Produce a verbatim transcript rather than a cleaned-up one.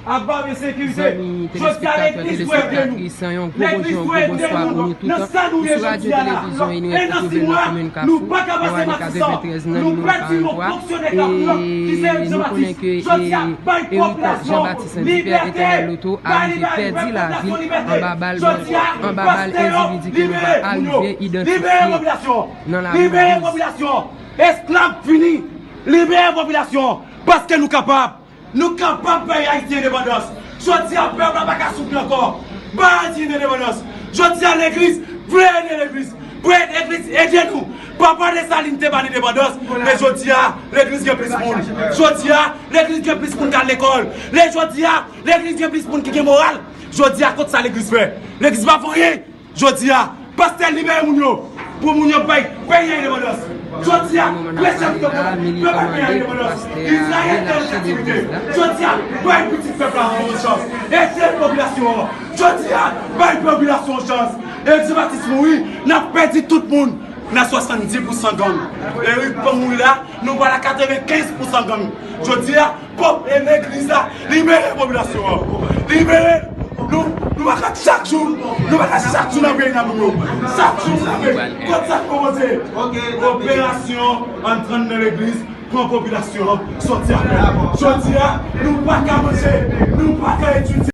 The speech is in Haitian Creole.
Zanmi telespektatè, telespektatris, yon gwo bonjou, yon gwo bonswa pou nou tout. Ou sou radyo televizyon Inouye ki twouve nan komin Kafou, nan Wani katrevenntrèz, nan nimewo karantwa. E nou konnen ke Eric Jean Baptiste Saint Hubert, Etènèl Loto, a rive pèdi lavi l anba bal, anba bal endividi ke nou pa arive idantifye nan lavi Legliz. Esklav fini! Libere popilasyon! Paske nou kapab! Nou kapab bay Ayiti endepandans! Jodi a, pèp la pa ka soufri ankò! Bay Ayiti endepandans! Jodi a, Legliz vle ede Legliz! Pou ede Legliz ede nou! Papa Desalin te ba n endepandans, men jodi a, Legliz gen plis moun! Jodi a, Legliz gen plis moun k al lekòl! Le jodi a, Legliz gen plis moun ki gen moral! Jodi a, kot sa Legliz fè? Legliz pa fè anyen! Jodi a, pastè libere moun yo, pou moun yo bay peyi a endepandans. Jodi a, prèchè yo pè bay peyi a endepandans. Izrayèl te an kaptivite. Jodi a, bay pitit pèp la yon chans. Ede popilasyon an. Jodi a, bay popilasyon an chans. Eric Jean Baptiste mouri, n ap pèdi tout moun. Nan swasanndis pousan gang. Eric pa mouri la, nou pral a katrevenkenz pousan gang. Jodi a, pòp e legliz la, libere popilasyon an. Libere nou, nou pa ka chak jou, nou pa ka chak jou nan peyi nan moun yo. Chak jou nou nan peyi. Kot sa k kòmanse? Operasyon antre nan legliz, pran popilasyon an, sòti avè l. Jodi a, nou pa ka manje, nou pa ka etidye.